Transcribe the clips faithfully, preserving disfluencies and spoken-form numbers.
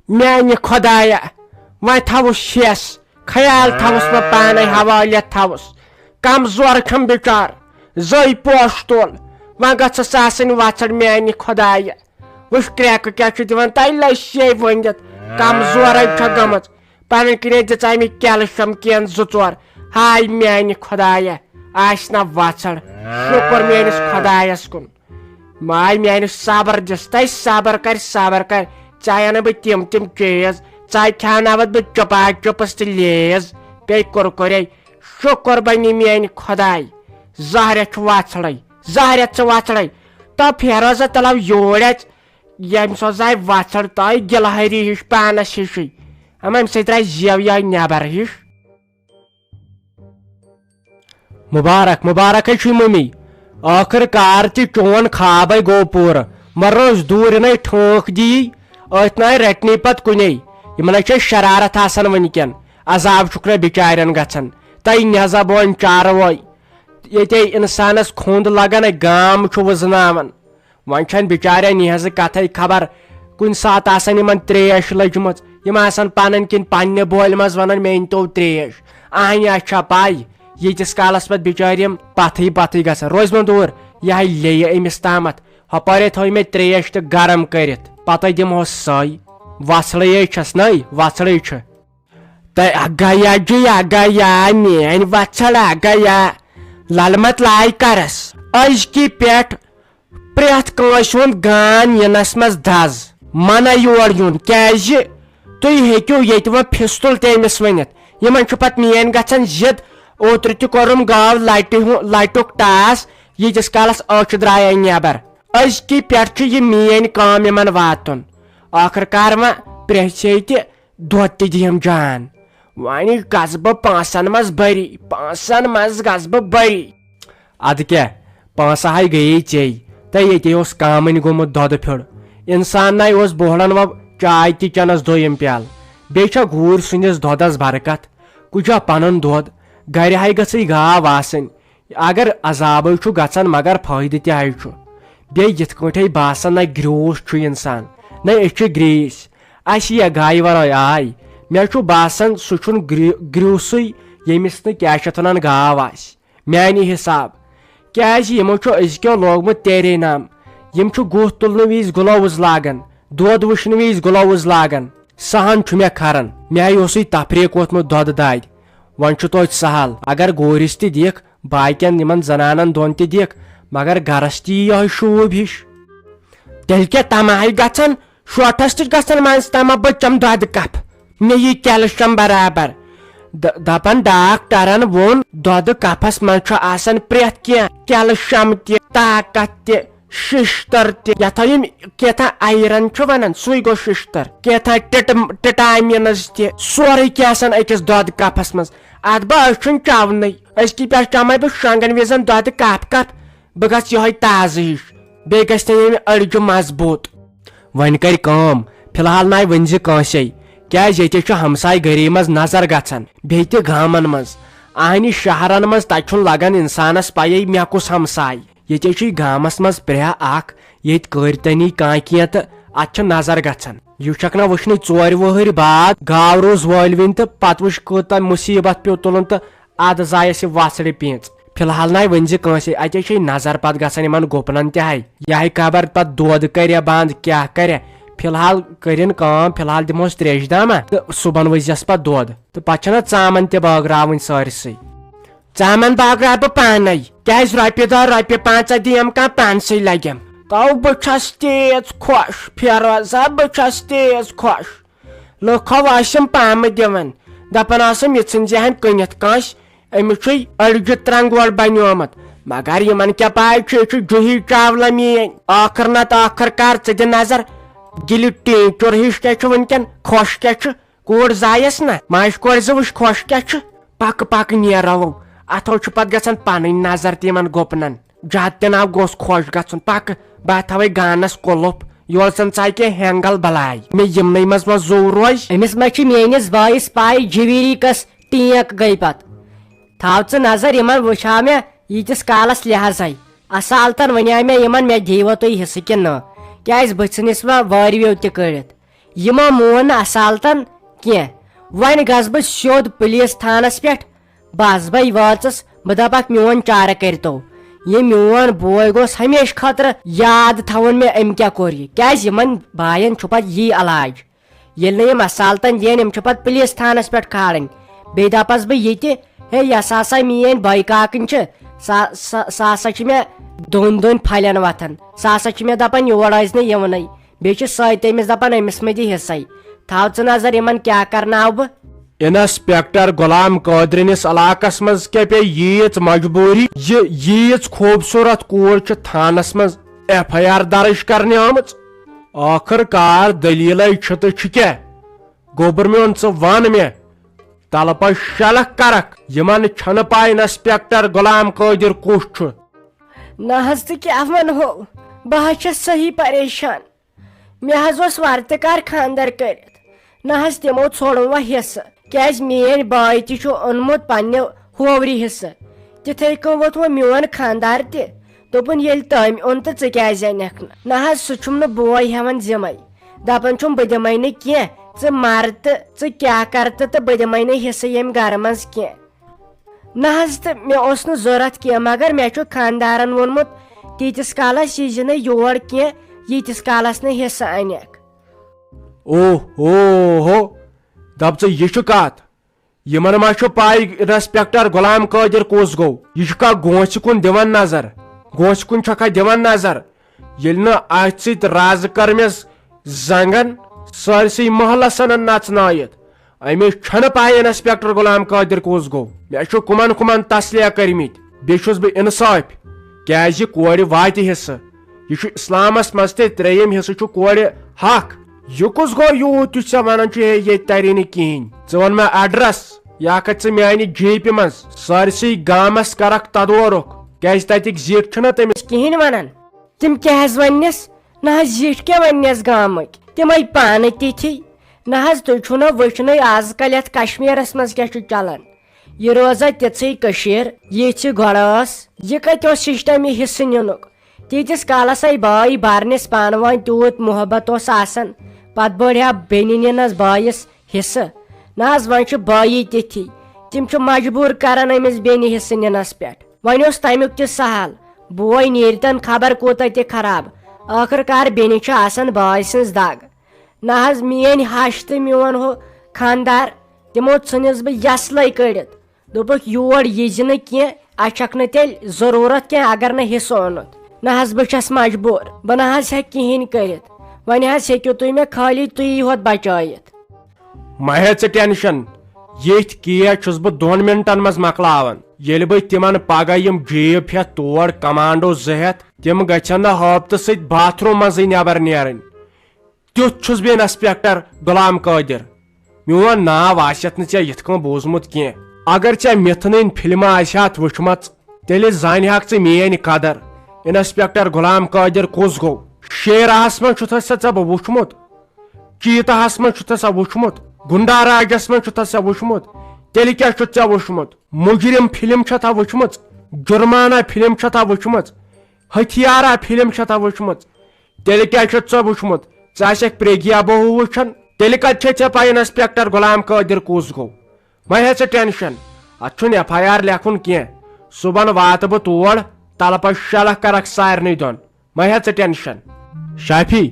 میانہِ خۄدایہ، وۄنۍ تھاوُس ہٮ۪س، خیال تھاوُس بہٕ پانے حوالت تھاوُس۔ کمزور چھم بچار، زٔے پوش تُل، وۄنۍ گٔژھٕس آسٕنۍ وژھڑ میانہِ خۄدایہ۔ وٕچھ کرٛٮ۪کہٕ کیٛاہ چھُ دِوان تۄہہِ لٔسۍ یے ؤنِتھ، کمزورے چھےٚ گٔمٕژ۔ پنٕنۍ کِنۍ دِژاے مےٚ کیلشیم کین زٕ ژور، ہاے میانہِ خۄدایہ، آسہِ نہ وژھڑ۔ شُکر میٲنِس خۄدایس کُن۔ ماے میانہِ صبر دِس تۄہہِ، صبر کر، صبر کر۔ ژےٚ انہٕ بہٕ تِم تِم چیٖز، ژےٚ کھیاناوتھ بہٕ چُپا چُپس تہٕ لیز، بیٚیہِ کُرکُرے۔ شُکر بنہِ میانہِ خۄداے، زہرٮ۪تھ چھُ وژھڑے، زہرٮ۪تھ چھُ وژھڑے۔ تو فیروزہ تلو یوٗرۍ اَژِ، ییٚمہِ سۄ زاے وژھڑ تۄہہِ گِلہری ہِش پانس ہِشٕے۔ اما امہِ سۭتۍ درٛاے زیو یہے نٮ۪بر ہِش۔ مبارک، مبارک ہے چھُے ممی۔ ٲخٕر کار تہِ چون خوابے گوٚو پوٗرٕ۔ مگر روز دوٗر یِنَے ٹھونٛکھ دی، أتھۍ ناے رٹنی پتہٕ کُنے۔ یِمن ہے چھے شرارت آسان وٕنکٮ۪ن۔ عذاب چھُکھ نہ بِچارٮ۪ن گژھان۔ تَے نٮ۪زا بون چاروٲے۔ ییٚتے اِنسانس کھوٚنٛد لگان، گام چھُ وٕزناوان۔ وۄنۍ چھَنہٕ بِچارٮ۪ن یِہٕنٛزٕ کتھے خبر۔ کُنہِ ساتہٕ آسان یِمن تریش لٔجمٕژ، یِم آسان پنٕنۍ کِنۍ پننہِ بولہِ منٛز ونان، "مےٚ أنۍ تو تریش۔ اہنہِ اَسہِ چھا پَے؟" ییٖتِس کالس پتہٕ بِچٲرۍ یِم پتھٕے پتھٕے گژھان، روزِ وۄنۍ دوٗر، یہِ ہے لیٚیہِ أمِس تامتھ۔ ہۄپٲرے تھٲو مےٚ تریش تہٕ گرم کٔرِتھ، پتے دِمہوس سۄے۔ وژھڑے چھس نَے، وژھڑے چھِ۔ تہٕ اگیا جی اگیا، میٲنۍ وژھڑ اگیا، للمت لایہِ کرس۔ أزکی پٮ۪ٹھ پرٛٮ۪تھ کٲنٛسہِ ہُنٛد گان یِنس منٛز دز، منہ یور یُن، کیازِ تُہۍ ہیٚکِو ییٚتہِ وۄنۍ فِستُل تہِ أمِس ؤنِتھ۔ یِمن چھُ پتہٕ میٲنۍ گژھان ضد، اوترٕ تہِ کوٚرُم گاو لٹہِ ہُنٛد، لٹیُک ٹاس، ییٖتِس کالس أچھ درایے نٮ۪بر۔ أزکی پٮ۪ٹھ چھُ یہِ میٲنۍ کٲم یِمن واتُن۔ ٲخٕر کار وۄنۍ پرٛژھے تہِ، دۄد تہِ دِیم جان۔ وۄنۍ گژھٕ بہٕ پانٛسن منٛز بٔری، پانٛسن منٛز گژھٕ بہٕ بٔری۔ ادٕ کیٛاہ، پانٛسہٕ ہاے گٔیے ژے، تہٕ ییٚتے اوس کامٕنۍ گوٚمُت دۄدٕ پھیوٚر۔ انسان ناے اوس بوہڑن وۄنۍ چاے تہِ چٮ۪نس دوٚیِم پیالہٕ۔ بیٚیہِ چھا گوٗرۍ سٕنٛدِس دۄدس برکت؟ کُجا پنُن دۄد؟ گرِ ہاے گٔژھٕے گاو آسٕنۍ۔ اگر عذابے چھُ گژھان، مگر فٲیدٕ تہِ ہاے چھُ۔ بیٚیہِ یِتھ کٲٹھۍ باسان، نہ گریوٗس چھُ انسان، نہ أسۍ چھِ گریٖسۍ۔ اسہِ یہِ گایہِ ورٲے آے۔ مےٚ چھُ باسان، سُہ چھُنہٕ گرِ-، گریوٗسٕے، ییٚمِس نہٕ کیٛاہ چھِ اتھ ونان، گاو آسہِ۔ میانہِ حساب، کیازِ یِمو چھُ أزکیو لوگمُت تیرے نام۔ یِم چھُ گُہہ تُلنہٕ وِزِ گلوز لاگان، دۄد وٕچھنہٕ وِزِ گلوز لاگان۔ سہن چھُ مےٚ کھران، مےٚ ہاے اوسُے تفریٖق ووتمُت دۄدٕ دادِ۔ وۄنۍ چھُ توتہِ سہل، اگر گورِس تہِ دِکھ، باقین یِمن زنانن دۄن تہِ دِکھ، مگر گرس تہِ یی یِہوٚے شوٗب ہِش۔ تیٚلہِ کیٛاہ تماہے گژھن؟ شوٹھس تہِ گژھن منٛز تامہ بہٕ چم دۄدٕ کپ، مےٚ یی کیلشیم برابر۔ د-، دپان ڈاکٹرن ووٚن، دۄدٕ کپس منٛز چھُ آسان پرٛٮ۪تھ کینٛہہ، کیلشیم تہِ، طاقت تہِ، ششتر تہِ، یتھ یِم کینٛژھا آیرن چھِ ونان، سُے گوٚو ششتر، کینٛژھا ٹِٹ-، ٹِٹامِنز تہِ، سورُے کینٛہہ آسان أکِس دۄدٕ کپس منٛز۔ اتھ بہٕ أچھُن چاونٕے، أزکی پٮ۪ٹھ چمے بہٕ شۄنٛگن وِزن دۄدٕ کپ کپ، بہٕ گژھٕ یِہوٚے تازٕ ہِش، بیٚیہِ گژھِ نہٕ ییٚمہِ أڑجہِ مضبوٗط۔ وۄنۍ کرِ کٲم، فی الحال ناے ؤنۍ زِ کٲنٛسے، کیازِ ییٚتہِ چھُ ہمساے گٔری منٛز نظر گژھان، بیٚیہِ تہِ گامن منٛز۔ اہنہِ شہرن منٛز تتہِ چھُنہٕ لگان انسانس پیی مےٚ کُس ہمساے۔ ییٚتہِ چھُے گامس منٛز پرٛہ اکھ، ییٚتہِ کٲرۍ تنی کانٛہہ کینٛہہ تہٕ اتھ چھِ نظر گژھان۔ یہِ چھکھ نہ وٕچھنٕے ژورِ وٕہٕرۍ بعد گاو روٗز وٲلوِنۍ تہٕ پتہٕ وٕچھ کۭژاہ مُصیبت پیوٚو تُلُن تہٕ ادٕ زایس یہِ وژھڑِ پیٖنژ۔ فی الحال ناے ؤنۍ زِ کٲنٛسے، اتے چھے نظر پتہٕ گژھان یِمن گُپنن تہِ ہاے۔ یہِ ہاے خبر پتہٕ دۄد کریا بنٛد، کیٛاہ کریا۔ فی الحال کٔرِن کٲم، فی الحال دِمہوس تریشہِ دامہ تہٕ صُبحن ؤزِیس پتہٕ دۄد۔ تہٕ پتہٕ چھنہ ژامن تہِ بٲگراوٕنۍ سٲرسٕے۔ ژامن بٲگراو بہٕ پانے، کیازِ رۄپیہِ دہ رۄپیہِ پنٛژاہ دِیم کانٛہہ پانسٕے لگٮ۪م۔ تو بہٕ چھس تیز خۄش، فیروزہ، بہٕ چھس تیز خۄش۔ لُکھ ہو ٲسِم پامہٕ دِوان، دَپان ٲسِم، "یہِ ژھٕنزِ ہن کٕنِتھ کٲنٛسہِ، أمِس چھُے أڑجہِ ترٛنٛگوڑ بنیومُت۔" مگر یِمن کیٛاہ پاے چھُ، یہِ چھُ جوٗہی چاولہ میٲنۍ۔ ٲخٕر نتہٕ ٲخٕر کار ژٕ دِ نظر، گِلہِ ٹینچُر ہِش کیٛاہ چھُ وٕنکٮ۪ن، خۄش کیٛاہ چھُ؟ کوٗر زایس نہ، ماجہِ کورِ زٕ وٕچھ خۄش کیٛاہ چھُ۔ پکہٕ پکہٕ نیرو، اتھو چھُ پتہٕ گژھان پنٕنۍ نظر تہِ یِمن گُپنن۔ زیادٕ تہِ نہ گوٚژھ خۄش گژھُن۔ پکہٕ، بہٕ تھاوے گانس کُلُف، یورٕ زن ژاے کینٛہہ ہینگل بلاے۔ مےٚ یِمنٕے منٛز ما زوٗ روزِ۔ أمِس ما چھِ میٲنِس بٲیِس پاے جویری کس ٹینک گٔے پتہٕ؟ تھاو ژٕ نظر یِمن، وٕچھاو مےٚ ییٖتِس کالس لحاظے۔ اصالتن ونیاو مےٚ یِمن، مےٚ دیٖوا تُہۍ حصہٕ کِنہٕ نہ؟ کیازِ بہٕ ژھٕنس وۄنۍ وٲروِو تہِ کٔڑِتھ۔ یہِ ما مون نہٕ اصالتن کینٛہہ۔ وۄنۍ گژھٕ بہٕ سیوٚد پُلیٖس تھانس پٮ۪ٹھ۔ بس، بے وٲژٕس، بہٕ دپکھ، میون چارٕ کٔرتو۔ یہِ میون بوے گوٚژھ ہمیشہٕ خٲطرٕ یاد تھاوُن مےٚ أمۍ کیٛاہ کوٚر یہِ، کیٛازِ یِمن باین چھُ پتہٕ یی علاج۔ ییٚلہِ نہٕ یِم اصالتن دِن، یِم چھِ پتہٕ پُلیٖس تھانس پٮ۪ٹھ کھالٕنۍ۔ بیٚیہِ دپس بہٕ یہِ تہِ، ہے، یۄس ہسا میٲنۍ بٲے کاکٕنۍ چھِ، سۄ، سۄ، سۄ ہسا چھِ مےٚ دۄن دۄن پھلٮ۪ن وتھان۔ سۄ ہسا چھِ مےٚ دپان، یور ٲسۍ نہٕ یِونٕے۔ بیٚیہِ چھِ سۄے تٔمِس دپان، أمِس مہ دِ حصے۔ تھاو ژٕ نظر، یِمن کیٛاہ کرناو بہٕ۔ انسپیکٹر غلام قٲدرٕنِس علاقس منٛز کیٛاہ پیٚیہِ ییٖژ مجبوٗری زِ ییٖژ خوٗبصوٗرت کوٗر چھِ تھانس منٛز ایف آی آر درٕج کرنہِ آمٕژ؟ ٲخٕر کار دٔلیٖلے چھِ تہٕ چھِ کیٛاہ؟ گوٚبُر میون، ژٕ وَن مےٚ، تلہٕ پتہٕ شلکھ کرکھ، یِمن چھنہٕ پاے انسپیکٹر غلام قٲدر کُس چھُ۔ نہ حظ، تہٕ کیٛاہ ونہو، بہٕ حظ چھَس صحیح پریشان۔ مےٚ حظ اوس ورتہٕ کار خانٛدر کٔرِتھ، نہ حظ تِمو ژھوڑُم وۄنۍ حصہٕ، کیٛازِ میٲنۍ بٲے تہِ چھُ اوٚنمُت پننہِ ہوورِ حصہٕ۔ تِتھے کٔنۍ ووٚتھ وۄنۍ میون خانٛدار تہِ، دوٚپُن، ییٚلہِ تٔمۍ اوٚن تہٕ ژٕ کیٛازِ انکھ نہٕ؟ نہ حظ، سُہ چھُم نہٕ بوے ہٮ۪وان ذمے، دپان چھُم، بہٕ دِمے نہٕ کینٛہہ، ژٕ مر تہٕ ژٕ کیٛاہ کر تہٕ، تہٕ بہٕ دِمے نہٕ حصہٕ ییٚمہِ گرٕ منٛز کینٛہہ۔ نہ حظ، تہٕ مےٚ اوس نہٕ ضروٗرت کینٛہہ، مگر مےٚ چھُ خانٛدارن ووٚنمُت، تیٖتِس کالس یی زِ نہٕ یور کینٛہہ، ییٖتِس کالس نہٕ حصہٕ انکھ۔ او ہو ہو، دپ ژٕ، یہِ چھُ کتھ؟ یِمن ما چھُ پاے انسپیکٹر غلام قٲدر کُس گوٚو؟ یہِ چھُکھا گونٛژھِ کُن دِوان نظر؟ گونٛژھِ کُن چھکھا دِوان نظر؟ ییٚلہِ نہٕ اتھۍ سۭتۍ رازٕ کٔرمِس زنگن، سٲرسٕے محلس انن نژنٲیِتھ۔ أمِس چھنہٕ پاے انسپیکٹر غلام قٲدر کُس گوٚو۔ مےٚ چھُ کُمن کُمن تسلیہ کٔرمٕتۍ۔ بیٚیہِ چھُس بہٕ انصافی، کیازِ کورِ واتہِ حصہٕ۔ یہِ چھُ اسلامس منٛز تہِ ترٛیٚیِم حصہٕ چھُ کورِ حق۔ یہِ کُس گوٚو یوٗت یُتھ ژےٚ ونان چھُ، ہے، ییٚتہِ ترِ نہٕ کِہینۍ؟ ژٕ وَن مےٚ ایڈریس، یا کھژ ژٕ میانہِ جیپہِ منٛز۔ سٲرسٕے گامس کرکھ تدورُک، کیازِ تتِکۍ زِٹھۍ چھِنہ تٔمِس۔ کِہینۍ ونان؟ تِم کیٛاہ حظ وننس؟ نہ حظ، زِٹھۍ کیٛاہ وننس گامٕکۍ؟ تِمے پانہٕ تِتھی۔ نہ حظ، تُہۍ چھُو نہ وٕچھنٕے آز کل یتھ کشمیرس منٛز کیٛاہ چھُ چلان۔ یہِ روزا تِژھٕے کٔشیٖر، یِژھ یہِ گۄڈٕ ٲس؟ یہِ کتہِ اوس سسٹم یہِ حصہٕ نِنُک؟ تیٖتِس کالس آے بٲے بارنِس پانہٕ وٲنۍ تیوٗت محبت اوس آسان، پتہٕ بٔڑۍ ہا بیٚنہِ نِنس بٲیِس حصہٕ۔ نہ حظ، وۄنۍ چھِ بٲیی تِتھی، تِم چھِ مجبوٗر کران أمِس بیٚنہِ حصہٕ نِنس پٮ۪ٹھ۔ وۄنۍ اوس تمیُک تہِ سہل، بوے نیرِتن خبر کوٗتاہ تہِ خراب، ٲخٕر کار بیٚنہِ چھِ آسان بٲے سٕنٛز دگ۔ نہ حظ، میٲنۍ ہش تہٕ میون ہُہ خاندار، تِمو ژھٕنِس بہٕ یسلے کٔڑِتھ۔ دوٚپُکھ، یور یہِ زِ نہٕ کینٛہہ، اَسہِ چھَکھ نہٕ تیٚلہِ ضروٗرت کینٛہہ اگر نہٕ حصہٕ اوٚنُتھ۔ نہ حظ، بہٕ چھَس مجبوٗر، بہٕ نہ حظ ہٮ۪کہٕ کِہیٖنۍ کٔرِتھ۔ وۄنۍ حظ ہیٚکِو تُہۍ مےٚ خٲلی تُہی ہوت بچٲیِتھ۔ مہ ہےٚ ژٕ ٹینشن، ییٚتھۍ کیس چھُس بہٕ دۄن منٹن منٛز مۄکلاوان۔ ییٚلہِ بہٕ تِمن پگاہ یِم جیٖپ ہٮ۪تھ تور کمانڈو زٕ ہٮ۪تھ، تِم گژھن نہٕ ہٲبتہٕ سۭتۍ باتھ روٗم منٛزٕے نٮ۪بر نیرٕنۍ۔ تیُتھ چھُس بہٕ انسپیکٹر غلام قٲدر۔ میون ناو آسٮ۪تھ نہٕ ژےٚ یِتھ کٔنۍ بوٗزمُت کینٛہہ۔ اگر ژےٚ مِتھنٕنۍ فلمہٕ آسہِ ہتھ وٕچھمژ، تیٚلہِ زانہِ ہکھ ژٕ میٲنۍ قدر۔ انسپیکٹر غلام قٲدر کُس گوٚو؟ شیراہس منٛز چھُتھ سا ژےٚ بہٕ وٕچھمُت؟ چیتاہس منٛز چھُتھ سا وٕچھمُت؟ گُنڈا راجس منٛز چھُتھ سا وٕچھمُت؟ تیٚلہِ کیٛاہ چھُتھ ژےٚ وٕچھمُت؟ مجرم فلم چھتھا وٕچھمٕژ؟ جرمانہ فلم چھتھا وٕچھمٕژ؟ ہتھیارا فلم چھتھا وٕچھمٕژ؟ تیٚلہِ کیٛازِ چھُتھ ژےٚ وٕچھمُت؟ ژٕ آسکھ پرٛیگیا بہوٗ وٕچھان۔ تیٚلہِ کتہِ چھے ژےٚ پَے انسپیکٹر غلام قٲدر کُس گوٚو؟ مہ ہےٚ ژٕ ٹینشن۔ اتھ چھُنہٕ ایف آی آر لیکھُن کینٛہہ۔ صُبحن واتہٕ بہٕ تور، تلہٕ پتہٕ شلکھ کرکھ سارنٕے دۄن۔ مہ ہےٚ ژٕ ٹینشن۔ شافی،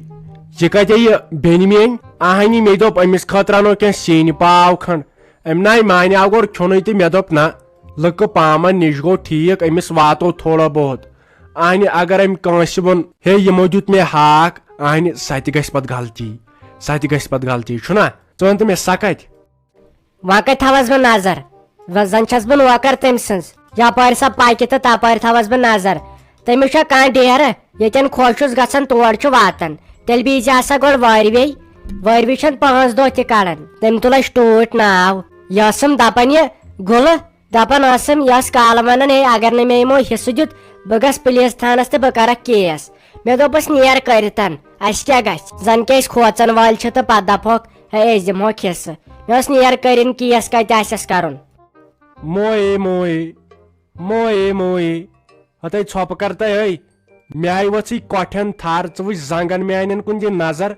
یہِ کتہِ یہِ بیٚنہِ میٲنۍ؟ اہنہِ، مےٚ دوٚپ أمِس خٲطرٕ انو کینٛہہ سِنۍ پاو کھنٛڈ۔ أمۍ ناے مانیو گۄڈٕ کھیوٚنُے تہٕ مےٚ دوٚپ نہ، لُکہٕ پامن نِش گوٚو ٹھیٖک، أمِس واتو تھوڑا بہت۔ اہنہِ، اگر أمۍ کٲنٛسہِ ووٚن، ہے، یِمو دیُت مےٚ ہاکھ، اہنہِ، سۄ تہِ گژھِ پتہٕ غلطی، سۄ تہِ گژھِ پتہٕ غلطی، چھُنا؟ ژٕ وَن تہٕ مےٚ، سۄ کتہِ؟ وۄنۍ کتہِ تھاوس بہٕ نظر؟ وۄنۍ زن چھس بہٕ نوکر تٔمۍ سٕنٛز، یپٲرۍ سۄ پکہِ تہٕ تپٲرۍ تھاوس بہٕ نظر۔ تٔمِس چھا کانٛہہ ڈیرٕ؟ ییٚتٮ۪ن خۄش چھُس گژھان، تور چھُ واتان۔ تیٚلہِ بیٖزِ آسا گۄڈٕ وٲروے، وٲروِ چھَنہٕ پانٛژھ دۄہ تہِ کڑان۔ تٔمۍ تُل اَسہِ ٹوٗٹھۍ ناو۔ یہِ ٲسٕم دپان یہِ گُلہٕ، دپان ٲسٕم، یہِ ٲس کالہٕ ونان، ہے، اگر نہٕ مےٚ یِمو حصہٕ دیُت، بہٕ گژھٕ پُلیٖس تھانس تہٕ بہٕ کرکھ کیس۔ مےٚ دوٚپُس، نیر کٔرِتن، اسہِ کیٛاہ گژھِ؟ زن کہِ أسۍ کھوژن وٲلۍ چھِ تہٕ پتہٕ دپہوکھ، ہے، أسۍ دِمہوکھ حصہٕ۔ مےٚ اوس نیر کٔرِن کیس کتہِ آسٮ۪س کرُن۔ موے، موے، موے، موے۔ ہتے ژھۄپہٕ کرتے، ہے، مےٚ آیہِ ؤژھٕے کۄٹھٮ۪ن تھر، ژٕ وٕچھ زنگن میانٮ۪ن کُن دِ نظر۔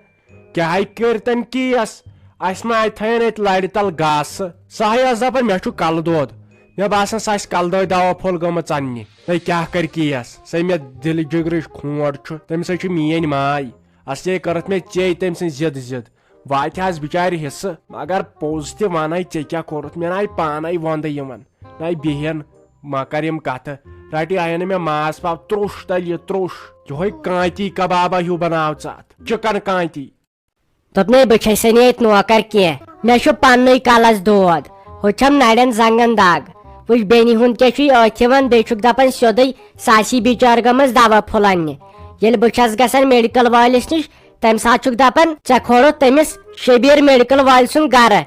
کیٛاہ کٔرۍ تٔمۍ کیس؟ اسہِ ما اتہِ تھٲین اتہِ لرِ تل گاسہٕ؟ سۄ ہے ٲس دپان مےٚ چھُ کلہٕ دود۔ مےٚ باسان سۄ آسہِ کلہٕ دٲدۍ دوا پھوٚل گٔمٕژ اننہِ۔ تہٕ کیٛاہ کرِ کیس؟ سۄ مےٚ دِلہِ جگرٕچ کھونڈ چھُ، تٔمِس ہے چھِ میٲنۍ ماے۔ اصلی کٔرٕتھ مےٚ ژے تٔمۍ سٕنٛز ضد ضد۔ واتہِ ہس بچارِ حصہٕ، مگر پوٚز تہِ ونَے، ژےٚ کیٛاہ کوٚرُتھ؟ مےٚ نہ آیہِ پانے وۄندٕ یِوان۔ نہ بیہن، مہ کر یِم کتھٕ۔ رٹہِ آیہِ نہٕ مےٚ ماز پاو تروٚش تلہِ، تروٚش۔ یہوے کانتی کبابا ہیو بناو ژٕ اتھ، چکن کانتی۔ دوٚپنَے، بہٕ چھَسے نہٕ ییٚتہِ نوکر کینٛہہ، مےٚ چھُ پننُے کلس دود، ہُہ چھَم نرٮ۪ن زنگن دگ۔ وٕچھ، بیٚنہِ ہُنٛد کیٛاہ چھُے أتھۍ یِوان، بیٚیہِ چھُکھ دپان سیوٚدُے، سُہ آسی بِچٲر گٔمٕژ دوا پھوٚل اننہِ۔ ییٚلہِ بہٕ چھَس گژھان میڈیکل وٲلِس نِش، تمہِ ساتہٕ چھُکھ دپان، ژےٚ کھولُتھ تٔمِس شبیر میڈیکل وٲلۍ سُنٛد گرٕ۔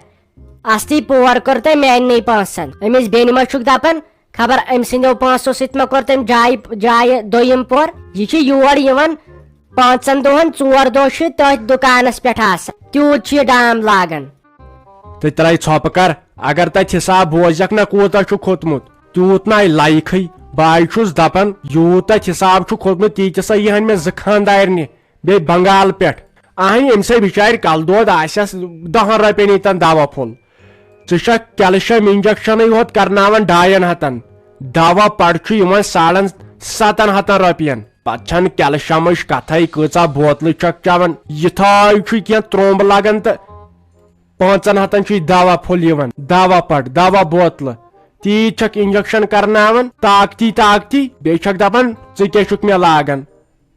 اصلی پور کوٚر تٔمۍ میانہِ پونٛسن۔ أمِس بیٚنہِ ما چھُکھ دپان، خبر أمۍ سٕنٛدیو پونٛسو سۭتۍ ما کوٚر تٔمۍ جایہِ، جایہِ دوٚیِم پور؟ یہِ چھِ یور یِوان پانٛژن دۄہن، ژور دۄہ چھِ تٔتھۍ دُکانس پٮ۪ٹھ آسان۔ تیوٗت چھُ یہِ ڈام لاگان۔ تہٕ ترٛاے ژھۄپہٕ کر، اگر تتہِ حساب بوزکھ نہ کوٗتاہ چھُ کھوٚتمُت، تیوٗت نہ آیہِ لایقھٕے۔ بہٕ آیہِ چھُس دپان، یوٗت تتہِ حساب چھُ کھوٚتمُت، تیٖتِس ہا یِہن مےٚ زٕ خاندارنہِ۔ بیٚیہِ بنگال پٮ۪ٹھ۔ اہنہِ، أمۍ سٕے بِچارِ کلہٕ دود آسٮ۪س دہن رۄپین ییٖتن دوا پھوٚل۔ ژٕ چھکھ کیلشیم انجیکشنٕے ہوت کرناوان ڈاین ہتن۔ دوا پڑ چھُ یِوان ساڑن ستن ہتن رۄپین۔ پتہٕ چھنہٕ کیلشیمٕچ کتھے، کۭژاہ بوتلہٕ چھکھ چٮ۪وان۔ یِتھے چھُے کینٛہہ ترٛومب لگان تہٕ پانٛژن ہتن چھُے دوا پھوٚل یِوان، دوا پڑ، دوا بوتلہٕ۔ تیٖتۍ چھکھ انجیکشن کرناوان، طاقتی طاقتی، بیٚیہِ چھکھ دپان، ژٕ کیٛاہ چھُکھ مےٚ لاگان؟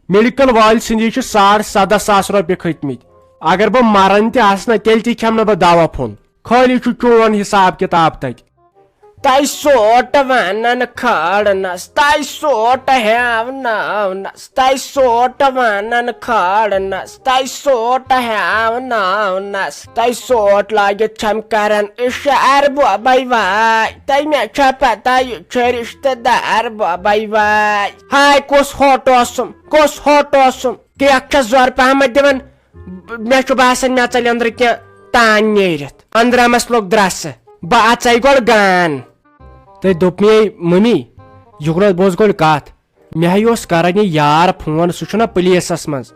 میڈیکل وٲلۍ سٕنٛدی چھِ ساڑ سدہ ساس رۄپیہِ کھٔتۍ مٕتۍ۔ اگر بہٕ مران تہِ آسہٕ نا، تیٚلہِ تہِ کھٮ۪مہٕ نہٕ بہٕ دوا پھوٚل۔ خٲلی چھُ چون حساب کتاب تتہِ۔ تۄہہِ سوٹ ونان کھالنس، تۄہہِ سوٹ ہیوناونس، تۄہہِ سوٹ ونان کھالنس، تۄہہِ سوٹ ہیوناونس، تۄہہِ سوٹ لٲگِتھ چھم کران اشار بوبے واے۔ تۄہہِ مےٚ چھا پتہ، یہِ چھُ رشتہٕ دار بوبے واے۔ ہاے، کُس ہوٹ اوسُم، کُس ہوٹ اوسُم؟ کریکھ چھس زورٕ پہمتھ دِوان۔ ب-، مےٚ چھُ باسان، مےٚ ژَلہِ أنٛدرٕ کینٛہہ تان نیٖرِتھ۔ أنٛدرمس لوٚگ درٛسہٕ۔ بہٕ اژے گۄڈٕ گان۔ تٔمۍ دوٚپ مے، مٔمی، یُکنتھ بوز گۄڈٕ کتھ۔ مےٚ ہے اوس کران یہِ یار فون، سُہ چھُنہ پُلیٖسس منٛز۔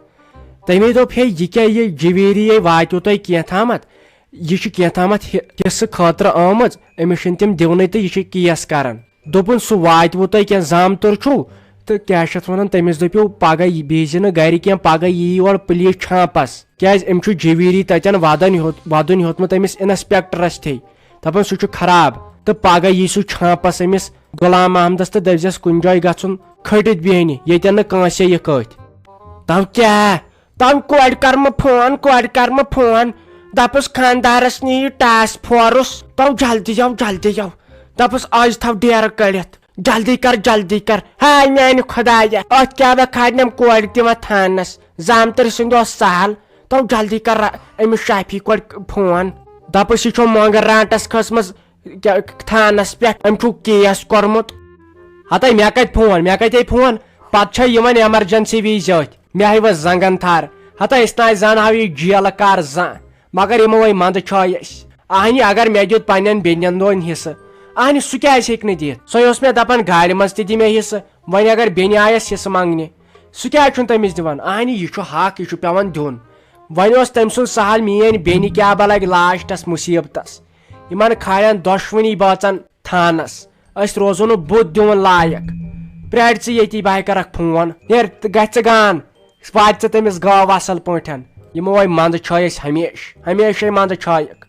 تٔمۍ دوٚپ، ہے، یہِ کیٛاہ، یہِ جویلری ہے واتیو تۄہہِ کینٛہہ تامتھ؟ یہِ چھِ کینٛہہ تامتھ حِ-، حصہٕ خٲطرٕ آمٕژ، أمِس چھِنہٕ تِم دِونٕے تہٕ یہِ چھِ کیس کران۔ دوٚپُن، سُہ واتہِ وٕ تۄہہِ کینٛہہ زامتُر چھُو؟ تہٕ کیٛاہ چھِ اَتھ وَنان، تٔمِس دٔپِو، پَگاہ یی-، بیٚہزِ نہٕ گَرِ کینٛہہ، پَگاہ یی یور پُلیٖس چھانٛپَس، کیٛازِ أمۍ چھُ جویری تَتٮ۪ن وَدُن ہیوٚت-، وَدُن ہیوٚتمُت أمِس اِنَسپٮ۪کٹَرَس تھے۔ دَپان، سُہ چھُ خراب، تہٕ پَگاہ یی سُہ چھانٛپَس أمِس غلام محمدَس تہٕ دٔپۍزٮ۪س، کُنہِ جایہِ گژھُن کھٔٹِتھ بیٚہنہِ، ییٚتٮ۪ن نہٕ کٲنٛسے یہِ کٔتھۍ۔ تَو کیٛاہ؟ تَو کورِ کَرٕ مہٕ فون، کورِ کَرٕ مہٕ فون۔ دَپُس، خانٛدارَس نِیِو ٹاسک فورُس۔ تَو جلدی یَو، جلدی یَو۔ دَپُس، آز تھاو ڈیرٕ کٔڑِتھ۔ جلدی کر، جلدی کر۔ ہاے میانہِ خۄدایہ، اتھ کیٛاہ بہ کھارنم کورِ تہِ وۄنۍ تھانس۔ زامتٕرۍ سُنٛد اوس سہل۔ تو جلدی کر را-، أمِس شافی کورِ فون۔ دپُس، یہِ چھو مۄنٛگہٕ رانٹس کھٔژمٕژ، کیٛاہ، تھانس پٮ۪ٹھ۔ أمۍ چھُو کیس کوٚرمُت۔ ہتے مےٚ کتہِ فون، مےٚ کتے فون؟ پتہٕ چھے یِوان ایمرجنسی وِزِ أتھۍ۔ مےٚ ہاے وۄنۍ زنٛگن تھر۔ ہتے أسۍ نہ زانہو یہِ جیلہٕ کر زانٛہہ۔ مگر یِمو وۄنۍ منٛدٕ چھٲے أسۍ۔ اہنہِ اگر مےٚ دیُت پننٮ۪ن بیٚنٮ۪ن دۄن حصہٕ، اہنہِ سُہ کیٛازِ ہیٚکہِ نہٕ دِتھ؟ سۄے اوس مےٚ دپان گاڑِ منٛز تہِ دِ مےٚ حصہٕ۔ وۄنۍ اگر بیٚنہِ آیس حصہٕ منٛگنہِ، سُہ کیٛازِ چھُنہٕ تٔمِس دِوان؟ اہنہِ یہِ چھُ حق، یہِ چھُ پٮ۪وان دیُن۔ وۄنۍ اوس تٔمۍ سُنٛد سہل، میٲنۍ بیٚنہِ کیٛاہ بلگہِ لاسٹس مُصیبتس۔ یِمن کھالن دۄشوٕنی بٲژن تھانس۔ أسۍ روزو نہٕ بُتھ دِوُن لایق۔ پرٛارِ ژٕ ییٚتی، بہٕ ہاے کرکھ فون۔ نیر تہٕ گژھِ ژٕ گان۔ واتہِ ژٕ تٔمِس گٲو اصل پٲٹھۍ۔ یِمو وۄنۍ منٛدٕ چھٲے أسۍ ہمیشہٕ، ہمیشے منٛدٕ چھٲیکھ۔